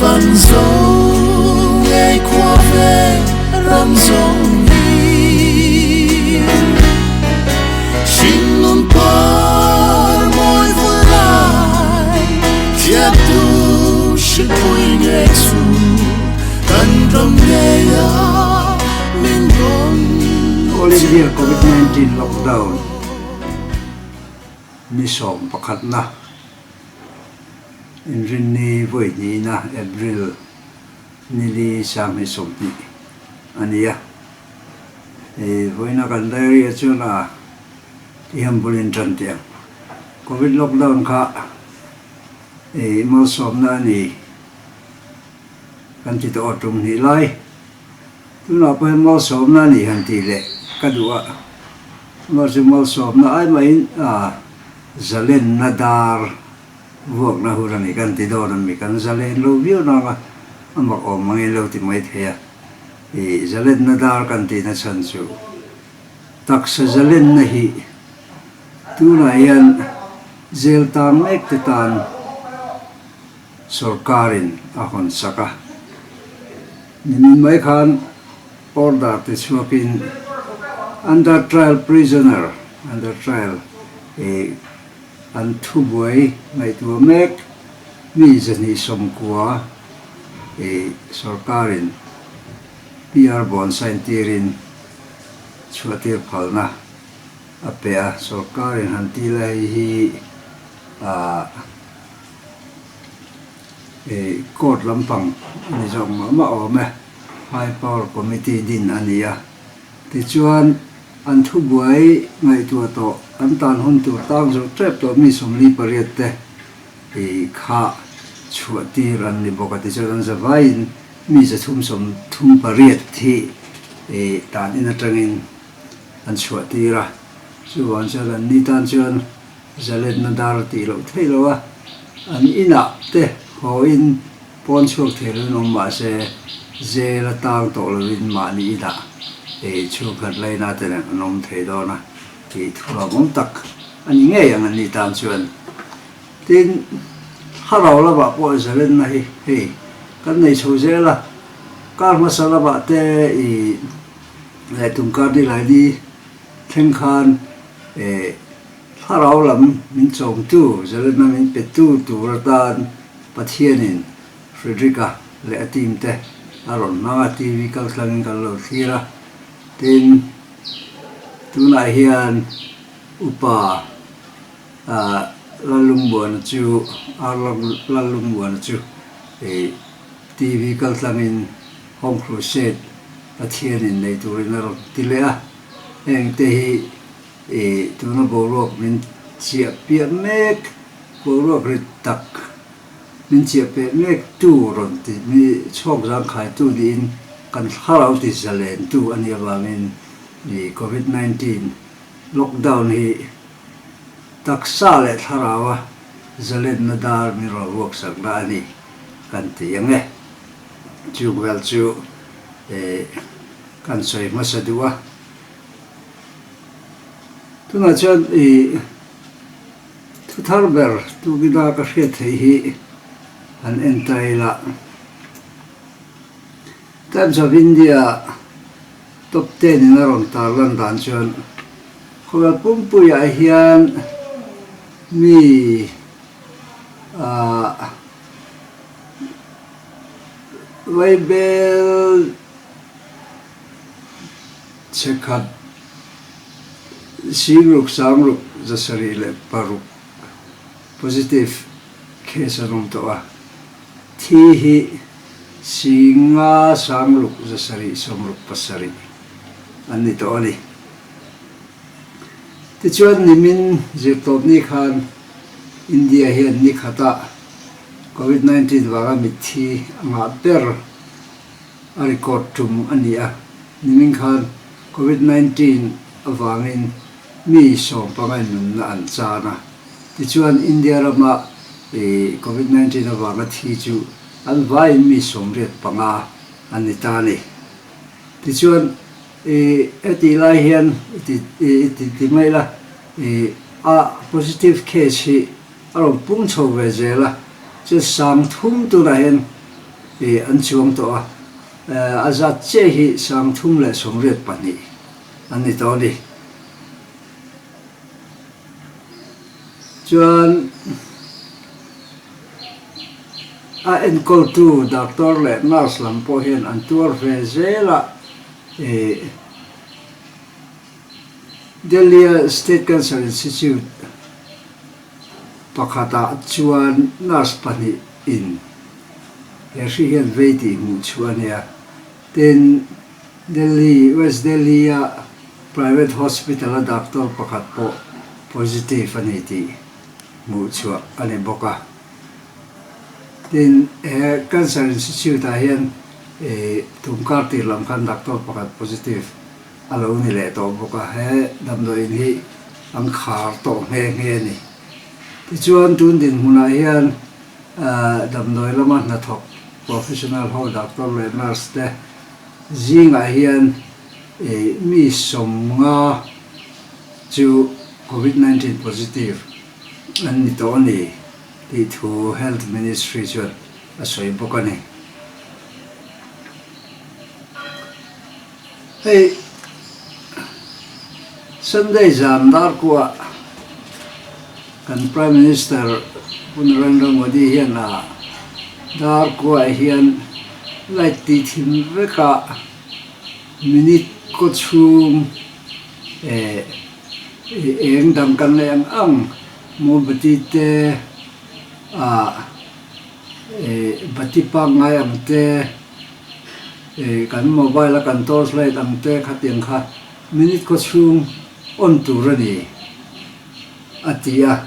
Fan zo ngei khua ve ram zawng hi Hringnun par mawi vul lai Thiamtu hripui ngei chu kan ram ngeia min rawn All India Covid 19 Lockdown ni sawmpakhatna Inrinni vawi hnihna April nili sanghnih 20 a ni a. Hei vawiina kan diary ah chuan a tihian bul in tan teh ang. Covid lockdown kha hei malsawmna a ni kan ti tawh a tum hnih lai. Tunah pawh hian malsawmna a ni han tih leh ka duh a, mahse malsawmna ai mahin a zalenna dar vuakna hun a ni kan ti dawn a mi kan zalen lo viau nang a, a mak awm angin lo ti mai thei a, ih zalenna dar kan tihna chhan chu taksa zalenna hi tunah hian zel tang mek te tan sawrkarin a hawn sak a. Nimin mai khan order ti chhuakin under trial prisoner, under trial, ih an thubuai ngaihtuah mek mi 290 ih sorkarin PR bond sign tirin chhuahtir phalna a pe a, sorkarin han ti la hei hi ah Ih court lampang a ni zawk mah mah awm e, High Power Committee din a ni a. Tichuan, an thubuai ngaihtuah tawh, an tan hun tur tang zawh tep tawh mi 48 te ih kha chhuah tir an ni bawk a. Tichuan, an zavaiin mi 338 hi ih tan in atangin an chhuah tir a. Chuvang chuan an ni tan chuan Zalenna dar tih loh theih lo a, an inah te hawiin pawn chhuak thei lo in awm mah se, zel a tang tawh lovin mahni inah ei chhungkhat laina te nen an awm thei dawn a tih thuam awm tak a ni ngei ang an ni tan chuan. Tin, thlarau lamah pawh zalenna hi hei kan nei chho zel a, kar hmasa lamah te i leh tumkar ni laini thleng khan e Thlarau lam min chawmtu, zalenna min petu tur atan Pathianin Frederick-a leh a team te a rawn hmang a, TV kal tlangin kan lo thlir a. Tin, tunah hian Upa Lallungbuana chu, Ar Lallungbuana chu TV kal tlangin Home Crusade Pathianin nei turin a rawn ti leh a. Heng te hi I tuna boruak min chiah piah mek, boruak rit tak min chiah piah mek tu rawn ti mi chhawk zangkhai tu niin kan thlarau ti zalen tu a nih avangin i Covid 19 lockdown hi taksa leh thlaraua zalenna dar min rawn ruaksakna a ni kan ti ang e. Chung vel chu kan sawi hmasa duh a. Tunah chuan i thu thar ber tukina ka hriat theih hi han en ta ila. Times of India top ten in a rawn tar lan dan chuan khawvel pumpuiah hian mi ah vaibel Chhekhat 60 6 706 positive case an awm tawh a, thi hi 5 6 7 67 an ni tawh a ni. Tichuan nimin zirtawpni khan India hian ni khatah Covid 19 vanga mitthi a ngah ber a record tum a ni a. Nimin khan Covid 19 avangin mi 15 in nunna an chan a, tichuan India rama Covid 19 avanga thi chu an vaiin mi 85 an ni ta a ni. Tichuan hetih lai hian i ti ti mai la a positive case hi a rawn pung chho ve zel a, chuan 3000 tunah hian. An chuang tawh a, a zat chiah hi 382 an ni tawh a ni. Chuan a enkawltu doctor leh nurse lam pawh hian an tuar ve zel a, Delhi-a State Cancer Institute pakhatah chuan nurse pahnihin he hri hian vei tih hmuh chhuah a nia. Tin, Delhi, West Delhi-a private hospital-a doctor pakhat pawh positive a ni tih hmuh chhuah a ni bawk a. Tin, he Cancer Institute-ah hian tumkar tir lam khan doctor pakhat positive a lo ni leh tawh bawk a, he damdawiin hi an khar tawh nghe nghe a ni. Tichuan, tun dinhmunah hian damdawi lama hnathawk professional ho doctor leh nurse te zingah hian mi 50 chu Covid 19 positive an ni tawh a ni tih thu Health Ministry chuan a sawi bawk a ni. Hei Sunday zan darkuah kan Prime Minister Pu Narendra Modi hian a darkuah hian light tih thim vekah minute kaw chhung eh eng dang kan leh ang ang mombati te ah eh bati pangngai ang te Eh kan mobile a kan torch light ang te khatiang kha minute khaw chhung on tur a ni a ti a.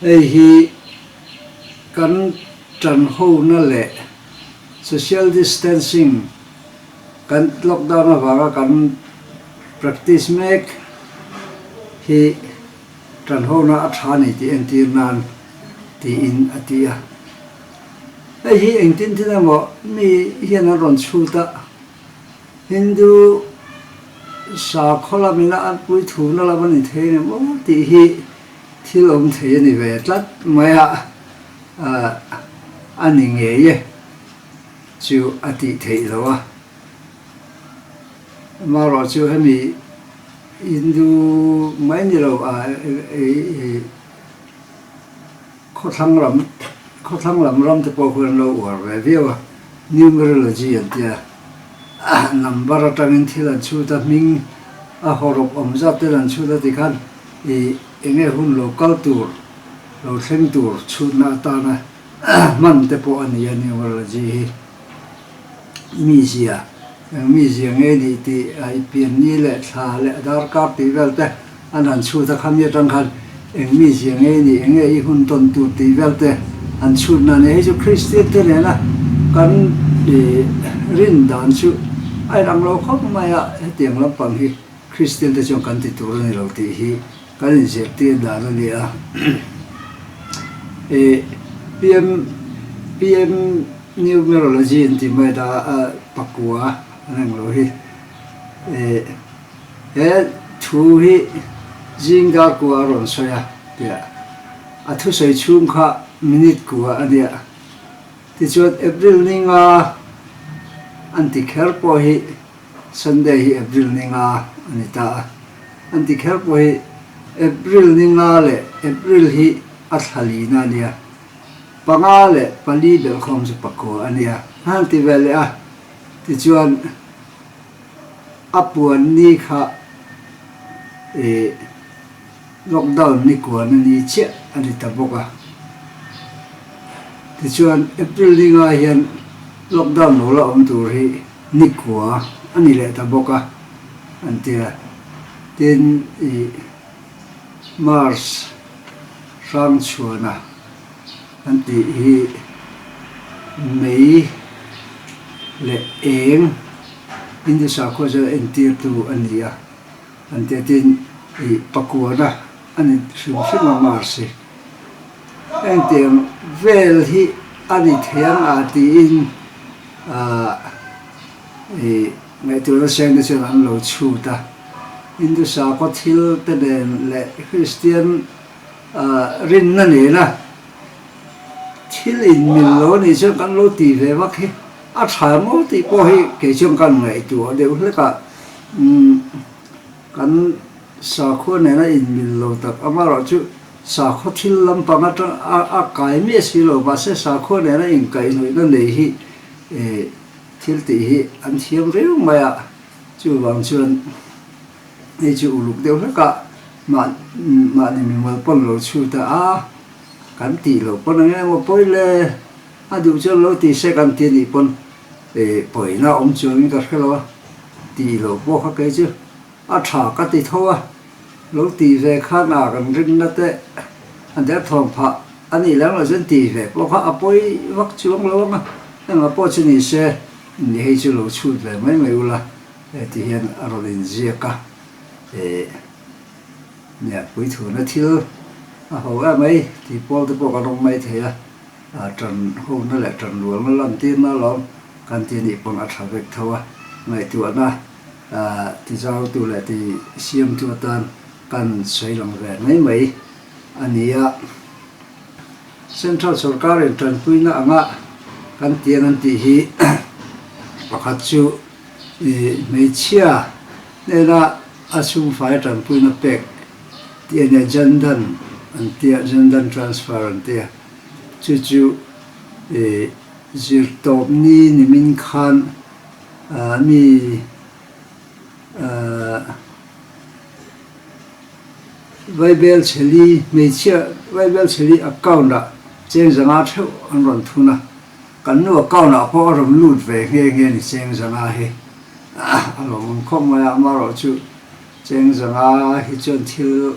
Hei hi kan tan hona leh social distancing kan lockdown avanga kan practice mek hi tan hona a tha a ni tih entir nan tiin a ti a. Hei hi engtin tin emaw mi hian an rawn chhut a, Hindu sakhaw lamina an puithuna lam a ni thei em aw tih hi thil awm thei a ni ve tlat mai a, a ni ngei e chu a tih theih loh a. Amaherawhchu chu hemi Hindu mai ni lo a Khawthlang lam khawthlang lam ram te pawh khuan an lo uar ve viau a, numerology an tia, number atangin thil an chhut a, hming a hawrawp awm zat tel an chhut a tikhan ih eng nge hun lo kal tur, lo thleng tur chhutna atana hman te pawh a ni a numerology hi. Mizia, eng mizia nge nih tih a i pian ni leh thla leh darkar tih vel te an han chhut a, khami atang khan eng mizia nge nih, eng nge i hun tawn tur tih vel te an chhut na a ni. Hei chu Kristian te nena kan i rin dan chu a inang lo khawp mai a, hetiang lampang hi Kristian te chuan kan ti tur a ni lo tih hi kan inzirtir dan a ni a. I PM PM Numerology an tih mai ta a pakua an eng lo hi. I he thu hi zing dar kua a rawn sawi a tia a thusawi chhung kha minute kua a nia. Tichuan April ninga an ti kher pawh hi Sunday hi April ninga a ni ta a, an ti kher pawh hi April ninga leh April hi a thla lina a nia, panga leh pali belhkhawm chu pakua a nia a han ti ve leh a, tichuan a puan ni kha ih lockdown ni kuan a ni chiah a ni ta bawk a, tichuan April ninga hian lockdown lo la awm tur hi. Nikua a ni leh ta bawk a, an ti a. Tin, ih Mars Hrangchhuana an tih hi mei leh eng Hindu sakhua chuan entirtu a ni a, an ti a. Tin, ih pakuana a ni hrim hrim a Mars hi. Engtiang vel hi a ni thei ang a tiin ih ngaihtuahna seng te chuan an lo chhut a. Hindu sakhaw thil te nen leh Kristian rinna nena. Thil inmil lo a nih chuan kan lo ti ve vak hi a tha maw tih pawh hi kei chuan kan ngaihtuah deuh hlek a, umm kan sakhua nena inmil lo tak amaherawh chu sakhaw thil lampang atang a a kai miah si lo mahse sakhua nena inkaihhnawihna nei hi eh thil tih hi an thiam riau mai a, chuvang chuan hei chu uluk deuh hlek a mah mahni mimal pawn lo chhut a a. Kan tih loh pawn ang emaw pawi le, a duh chuan lo ti se kan ti anih pawn eh pawina awm chuangin ka hre lo a, tih loh pawh kha kei chu a tha ka ti tho a, lo tih ve khan a kan rinna te a derthawm phah a nih lem loh chuan tih ve pawh kha a pawi vak chuang lo ang a, engah pawh chu ni se hei chu lo chhut ve mai mai ula ti hian a rawn inziak a eh. Nia, puithuna thil a ho em mai tih pawl te pawh kan awm mai thei a, ṭan hona leh ṭan rualna lantirna alawm kan ti anih pawn a ṭha vek tho a, ngaihtuahna tizautu leh ti siamtu atan kan sawi lang ve mai mai a ni a. Central sorkarin ṭanpuina anga kan tiang an tih hi pakhat chu hmeichhia hnena A sumfai tanpuina pek tih a nia, Jan Dhan an tia, Jan Dhan transfer an tia. Chu chu ih zirtawp ni nimin khan ah mi ah Vaibel chheli hmeichhia Vaibel chheli account ah cheng zanga theuh an rawn thun a, kan nu account ah pawh a rawn lut ve nghe nghe ni cheng zanga hi. A lawmawm khawp mai a, amaherawh chu cheng zanga hi chuan thil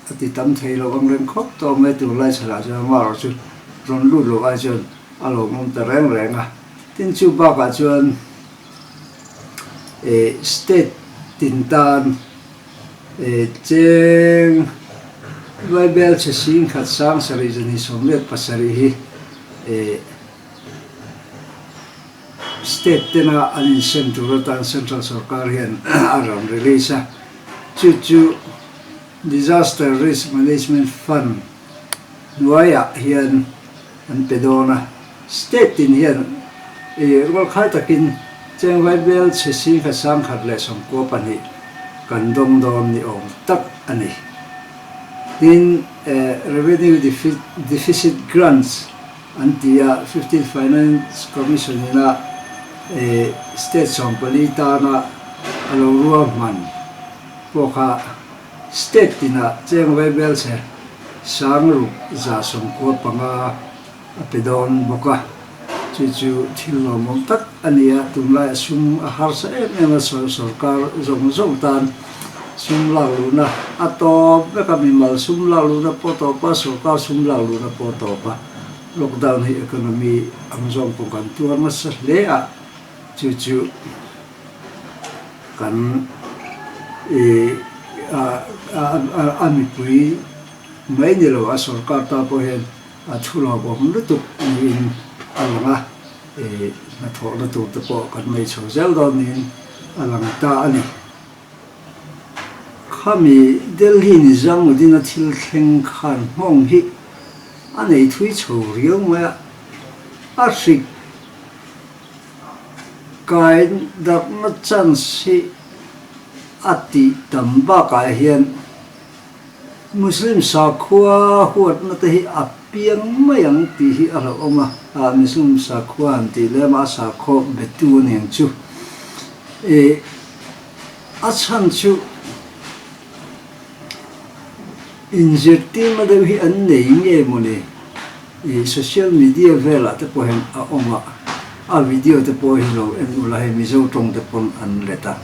a ti tam thei lo ang reng khawp tawh mai tunlai chhanah chuan amaherawh chu rawn lut loh ai chuan a lawmawm ta reng reng a. Tin chu bakah chuan eh state tin tan eh cheng Vaibel chhe sing khat sang sarih zahnih 17 hi eh State tena an insem tur atan Central sorkar hian a rawn release a, chu chu Disaster Risk Management Fund hnuaiah hian an pe dawn a. State tin hian i rualkhai takin cheng vaibel chhe singkhat 1092 kan dawng dawn ni awm tak a ni. Tin, Revenue Deficit Grants an ti a, Fifteenth Finance Commission ina state 14 tana a lo ruahman pawh kha state tinah cheng vaibel chhe 6195 a pe dawn bawk a, chu chu thil lawmawm tak a ni a, tunlaiah sum a harsa em em a, sorkar zawng zawng tan sum lak luhna a tawp vek a, mimal sum lak luhna pawh tawp a, sorkar sum lak luhna pawh tawp a, lockdown hi economy ang zawng pawh kan tuar nasa hle a, chu chu kan ih a mipui mai ni lo a sorkar ta pawh hian a thu lawmawm lutuk niin a lang a, ih hnathawhna tur te pawh kan nei chho zel dawn niin a lang ta a ni. Khami Delhi Nizamuddin-a thil thleng khan nghawng hi a nei thui chho riau mai a, a hrik kai darhna chance hi a tih tam bakah hian Muslim sakhua huatna te hi a piang mai ang tih hi a hlauhawm a, ah Muslim sakhua han tih lem a, a sakhaw betu a niang chu. Ih a chhan chu inzirtirna deuh hi an nei nge mawni ih social media velah te pawh hian a awm a, a video te pawh hi lo en ula hei Mizo tawng te pawn an let a.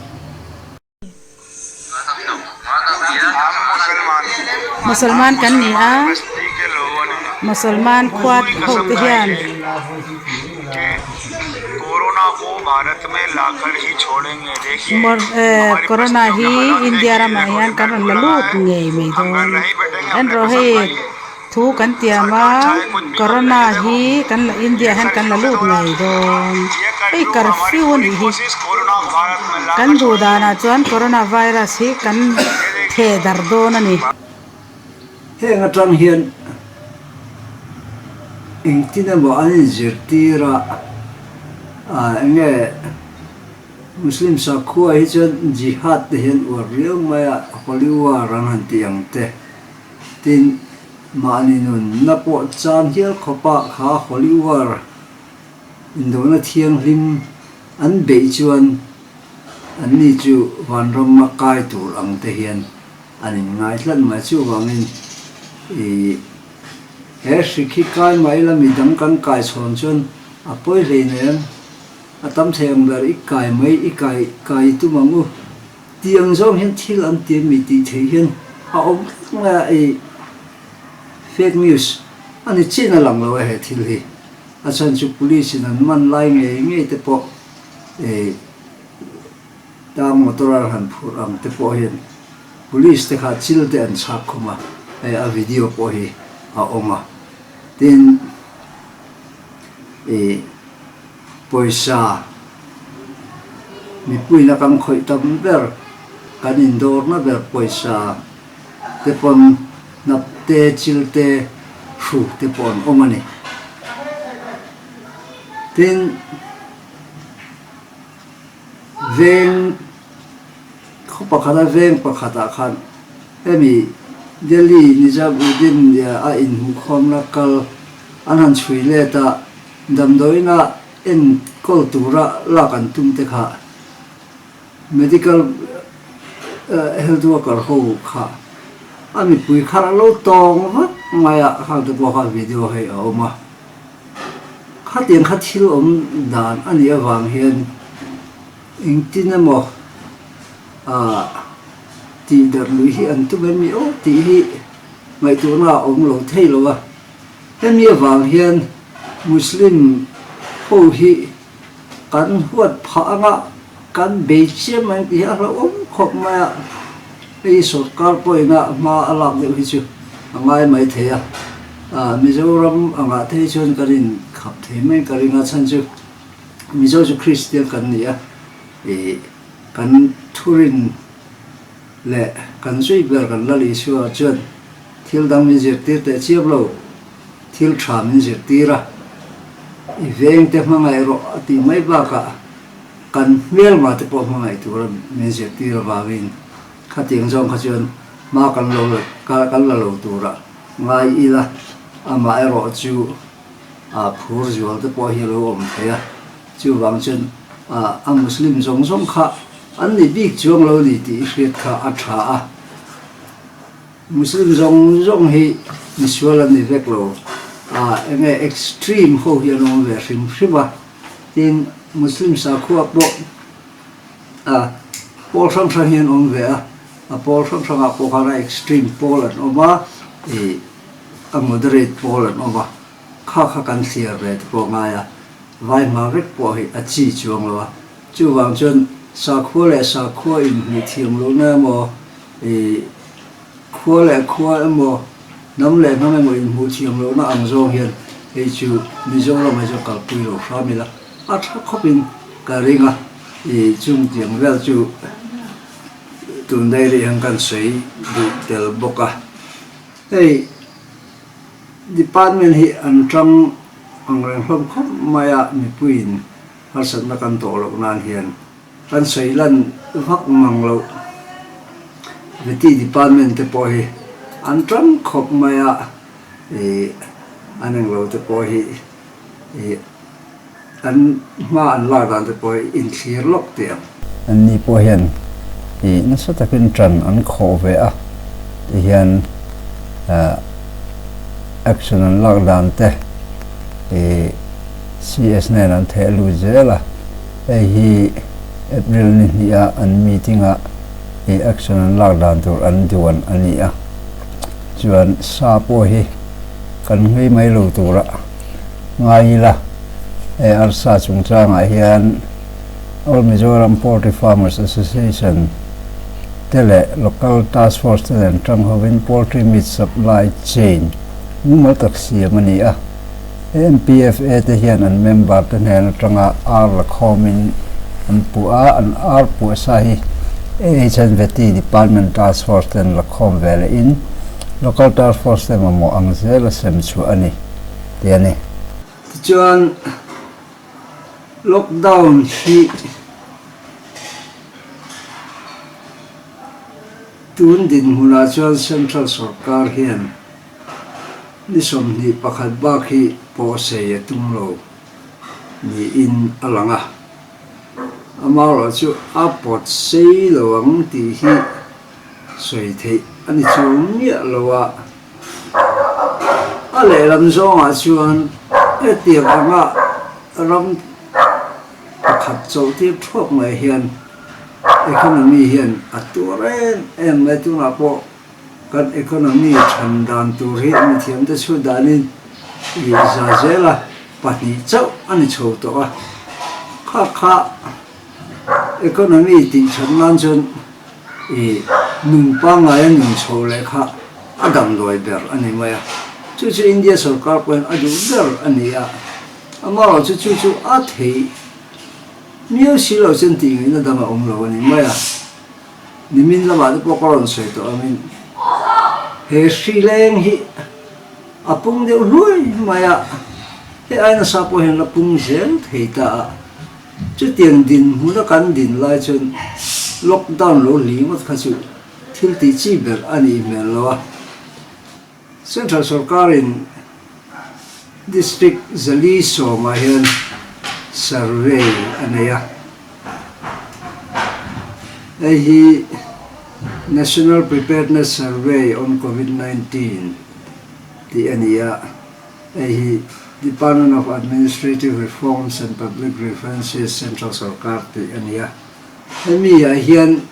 Musalman kan ni a Musalman khua ho te hian Corona hi India ramah hian kan rawn la lut ngei mai dawn en rawh hei. Thu kan tiam a, Corona hi kan la India hian kan la lut ngei dawn. Hei curfew a nih hi. Kan duh danah chuan Corona virus hi kan theh darh dawn a ni. Heng atang hian. Engtin emaw an inzirtir a, eng nge Muslim sakhua hi chuan Jihad te hian uar riau mai a, Holy War an han tih ang te. Tin, mahni nunna pawh chan hial khawpa kha Holy War indona thianghlim an beih chuan anni chu vanrama kai tur ang te hian an inngai tlat mai. Chuvangin ih. He hrik hi kai mah ila midang kan kai chhawn chuan a pawi hleinem, a tam thei ang ber i kai mai i kai kai i tum ang u tih ang zawng hian thil an ti ami tih theih hian a awm tlat mai a, i fake news a ni chin a lang lo a he thil hi, a chhan chu police in an man lai ngei ngei te pawh i tang motor a han phurh ang te pawh hian Police te kha chil te an chhak khum a, hei a video pawh hi a awm a. Tin, ih pawisa mipuina kan khawih tam ber, kan indawrna ber pawisa te pawn hnap te, chil te, hruk te pawh an awm a ni. Tin, veng. Khaw pakhata veng pakhatah khan hemi Delhi Nizamuddin a inhmuhkhawmna kal an han chhui let a, damdawiina enkawl tura lak an tum te kha medical health worker ho kha a mipui kha a lo tawng vak mai a, khang te pawh kha video hei a awm a. Khatiang kha thil awm dan a nih avang hian Engtin emaw ah tih darh lui hi an tum em ni aw tih hi ngaihtuahna a awm lo thei lo a. Hemi avang hian Muslim ho hi kan huat phah anga kan bei chiam ang tih hi a hlauhawm khawp mai a. Hei sorkar pawhina hma a lak deuh hi chu a ngai mai thei a. Mizoram angah te hi chuan kan inkhap thei mai ka ring a chhan chu. Mizo chu Kristian kan ni a, ih kan thurin leh kan zui ber kan Lal Isua chuan thil dang min zirtir teh chiam lo, thil tha min zirtir a, i vengte hmangaih rawh a tih mai bakah kan hmelma te pawh hmangaih tura min zirtir avangin khatiang zawng kha chuan hma kan lo la kan la lo tura ngai ila, amaherawh chu. A phur zual te pawh hi a lo awm thei a, chuvang chuan a Muslim zawng zawng kha an ni bik chuang lo ni tih i hriat kha a tha a. Muslim zawng zawng hi misual an ni vek lo, a enge extreme ho hi an awm ve hrim hrim a, tin Muslim sakhua pawh a pawl hrang hrang hi an awm ve a, a pawl hrang hrangah pawh khan a extreme pawl an awm a, ih. A moderate pawl an awm a, kha kha kan thlir ve te pawh ngai a, vai hma vek pawh hi a chi chuang lo a, chuvang chuan sakhua leh sakhua inhmuh thiam lohna emaw, ih khua leh khua emaw, hnam leh hnam emaw inhmuh thiam lohna ang zawng hian hei chu Mizoram hi chu kalpui lo hram ila a tha khawpin ka ring a, ih chung tiang vel chu tun daih rih hian kan sawi duh tel bawk a. Hei department hi an tang ang reng hlawm khawp mai a, mipuiin harsatna kan tawh loh nan hian kan sawi lan vak mang loh. Vety department te pawh hi an tang khawp mai a, ih an englo te pawh hi ih. An hma an lak dan te pawh hi inthlir lawk teh ang. Anni pawh hian ih nasa takin ṭan an khawh ve a, ti hian action an lak dan te ih CS nen an theh lut zel a, hei hi April ni hnih a an meeting a ih action an lak dan tur an duan a ni a, chuan sa pawh hi kan nghei mai lo tura. Ngai ila, he arsa chungchangah hian All Mizoram Poultry Farmers Association te leh Local Task Force te nen tang hovin Poultry Meat Supply Chain mumal tak siam a ni a. AMPFA te hian an member te hnen atanga ar la khawmin an puah a, an ar puah sa hi AHNVT Department Task Force ten la khawm ve lehin Local Task Force te mamawh ang zela sem chhuah a ni. Ti a ni. Tichuan lockdown hi tun dinhmunah chuan central sorkar hian ni 21 bak hi pawhsei a tum lo niin a lang a. Amaherawhchu a pawt sei lo ang tih hi sawi theih a ni chuang miah lo a. A lehlam zawngah chuan hetiang anga ram pakhat chawlhtir thuak mai hian economy hian a tuar em em mai. Tunah pawh kan economy than dan tur hi mithiamte chhut danin ih za zela pahnih chauh a ni chho tawh a. Kha kha economy tih that nan chuan ih nun pangngaia nun chho leh kha a damdawi ber a ni mai a. Chu chu India sorkar pawhin a duh ber a ni a. Amaherawhchu chu chu chu a theih miau si lo chuan tih ngaihna dang a awm lo a ni mai a. Nimin lamah te pawh ka rawn sawi tawh angin he hri leng hi a pung deuh hluai mai a, hei ai nasa pawh hian la pung zel thei ta a. Chutiang dinhmuna kan din lai chuan lockdown lo hli ngawt kha chu thil tih chi ber a nih hmel lo a. Central sorkarin District 410 ah hian survey a nei a. Hei hi National Preparedness Survey on Covid 19 tih a ni a. Hei hi Department of Administrative Reforms and Public Grievances Central sorkar tih a ni a. Hemi ah hian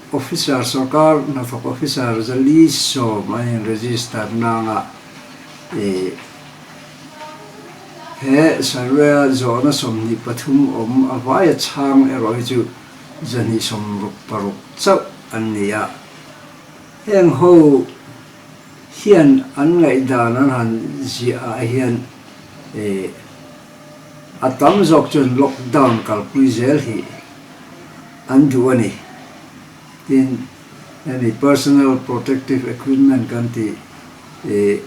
Officer sorkar hnathawk officer 410 an in register nanga ih he survey a zawhna 23 awm a vaia chhang erawh hi chu 266 chauh an ni a. Heng ho hian an ngaihdan an han ziah ah hian ih a tam zawk chuan lockdown kalpui zel hi an duh a ni. Tin, hemi personal protective equipment kan tih ih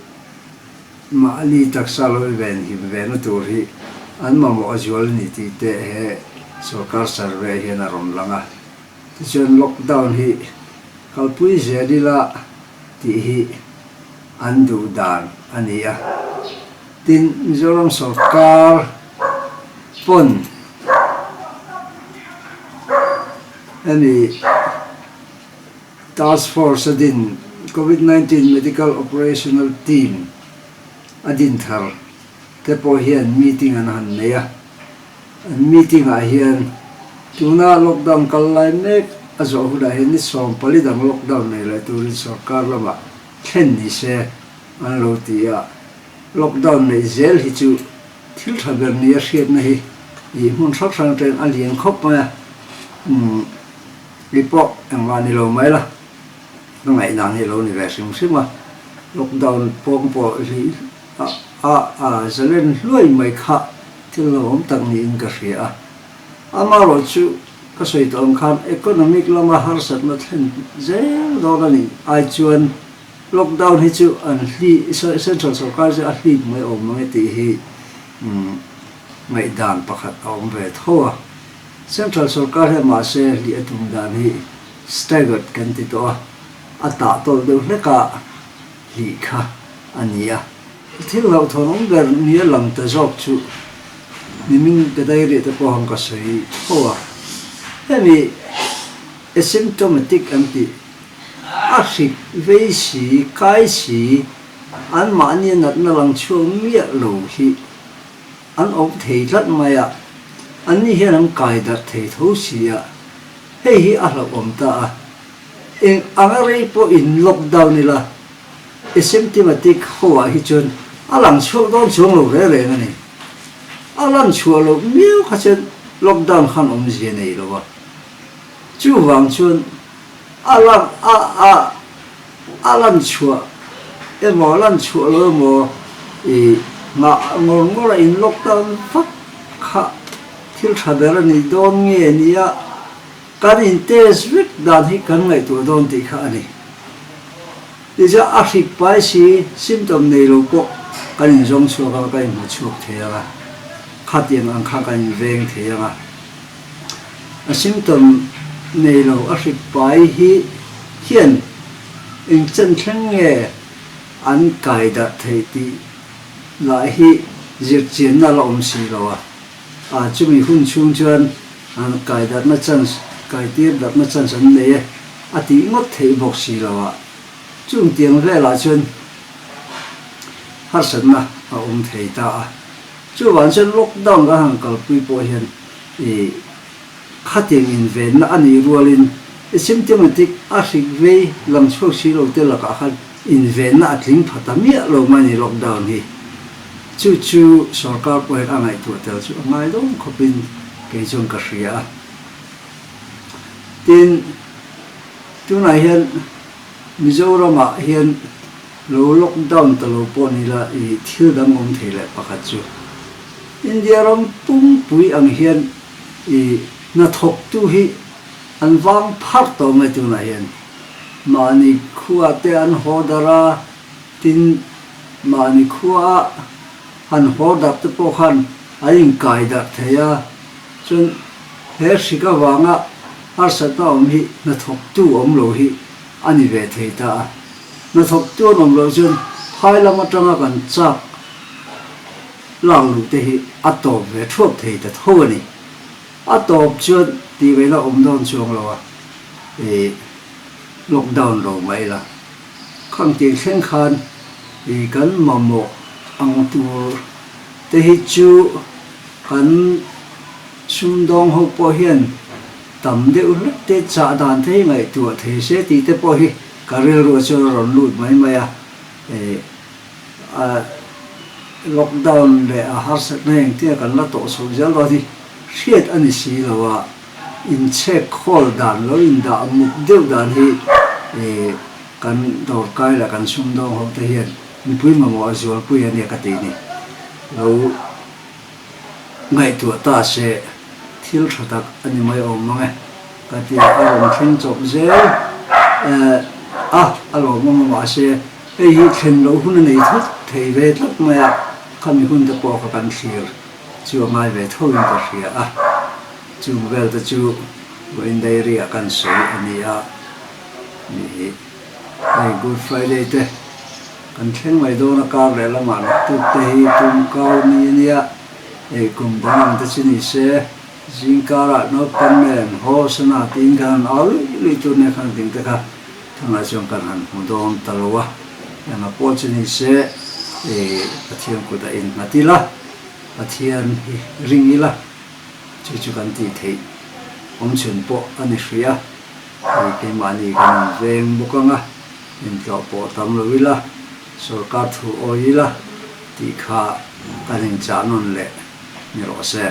mahni taksa lo ven him vena tur hi an mamawh a zual a ni tih te he sorkar survey hian a rawn lang a. Tichuan lockdown hi kalpui zel ila tih hi an duh dan a ni a. Tin, Mizoram sorkar pawn hemi task force a din Covid 19 Medical Operational Team a din thar te pawh hian meeting an han nei a. An meeting ah hian tuna lockdown kal lai mek a zawh hunah hian ni 14 dang lockdown nei leh turin sorkar lamah thlen ni se an lo ti a. Lockdown neih zel hi chu thil tha ber nia hriatna hi ih hmun hrang hrang atangin a lian khawp mai a, umm mi pawh engmah ni lo mai la, ka ngaihdan hi a lo ni ve hrim hrim a, lockdown pawng pawh hi a a a zalen hluai mai kha thil hlauhawm tak niin ka hria a, amaherawh chu ka sawi tawh ang khan economic lama harsatna thlen zel dawn a nih ai chuan Lockdown hi chu an hli, Central sorkar chu a hlip mai awm ang e tih hi ngaihdan pakhat a awm ve tho a. Central sorkar hian mahse hlih a tum dan hi staggered kan ti tawh a, a tah tawlh deuh hlek a hlih kha a ni a. Thil hlauhthawn awm ber nia lang ta zawk chu nimin ka diary te pawh han ka sawi tho a, hemi asymptomatic an tih A hrik vei si, kai si, anmahni natna lang chhuak miah lo hi an awm thei tlat mai a, anni hian an kai darh thei tho si a, hei hi a hlauhawm ta a. Eng anga rei pawh in lockdown ila, asymptomatic ho ah hi chuan a lang chhuak dawn chuang lo reng reng a ni. A lan chhuah loh miau kha chuan lockdown khan awmzia nei lo a. Chuvang chuan a lan a a a lan chhuah emaw lan chhuah lo emaw i nghah ngawr ngawr a in lockdown vak kha thil tha ber a nih dawn nge nia kan in test vek dan hi kan ngaihtuah dawn tih kha a ni. Tichuan a hrik pai si symptom nei lo pawh kan in zawng chhuak a kan in hmu chhuak thei ang a. Khatiang ang kha kan inveng thei ang a. A symptom nei lo a hrik pai hi hian eng chen thleng nge an kai darh theih tih lah hi zirchianna la awm si lo a. A chumi hun chhung chuan an kai darhna chance, kai tir darhna chance an nei e a tih ngawt theih bawk si lo a. Chung tiang velah chuan harsatna a awm thei ta a. Chuvang chuan lockdown kan han kalpui pawh hian i khatiang invenna a nih rualin i symptomatic a hrik vei lang chhuak si lo te lakah khan invenna a tling pha ta miah lo mai a ni lockdown hi. Chu chu sorkar pawh hian a ngaihtuah tel chu a ngai dawn khawpin kei chuan ka hria a. Tin, tunah hian Mizoramah hian Lo lockdown ta lo pawh ni la i thil dang awm thei leh pakhat chu India ram pumpui ang hian i hnathawktu hi an vang pharh tawh mai tunah hian mahni khua te an haw darh a, tin mahni khua a han haw darh te pawh khan an inkai darh thei a, chuan he hrik avanga harsatna awm hi hnathawktu awm lo hi a ni ve thei ta a. Hnathawktu an awm loh chuan phai lam atanga kan chak lak luh te hi a tawp ve thuap thei ta tho a ni. A tawp chuan tih ngaihna awm dawn chuang lo a, ih lockdown lo mai la. Khang tih thleng khan ih kan mamawh ang tur te hi chu kan sumdawng ho pawh hian tam deuh hlek te chah dan te hi ngaihtuah thei se tih te pawh hi Ka rilru chu a rawn lut mai mai a, a lockdown leh a harsatna engtia kan la tawh chhoh zel dawn hi hriat a ni si lo a, inchhek khawl dan lo indah muk deuh dan hi kan dawrkai leh kan sumdawng ho te hian mipui mamawh a zualpui a nia ka tih ni lo. Ngaihtuah ta se thil tha tak a ni mai awm mang e ka ti a, a rawn thleng chawp zel a, a lawmawm a mahse hei hi thlen loh hun a nei thut thei ve tlat mai a, khami hun te pawh kha kan thlir chu a ngai ve tho in ka hria a, chung vel te chu vawiin diary ah kan sawi a ni a, nih hei Good Friday te. Kan thleng mai dawn a kar leh lamah naktuk te hi tum kau ni a nia, ei kum dang ang te chu ni se, zing karah naupang nen haw sana tiin kan han au luih luih tur nia khan ding te kha thangah chuan kan han hmu dawn ta lo a, enga pawh chu ni se ei Pathian kutah innghat ila, Pathian hi ring ila chu chu kan tih theih awm chhun pawh a ni hrih a, ei keimahni kan inveng bawk ang a. Intlawh pawh tam lo ila, sorkar thu awi ila tih kha kan inchah nawn leh ni rawh se.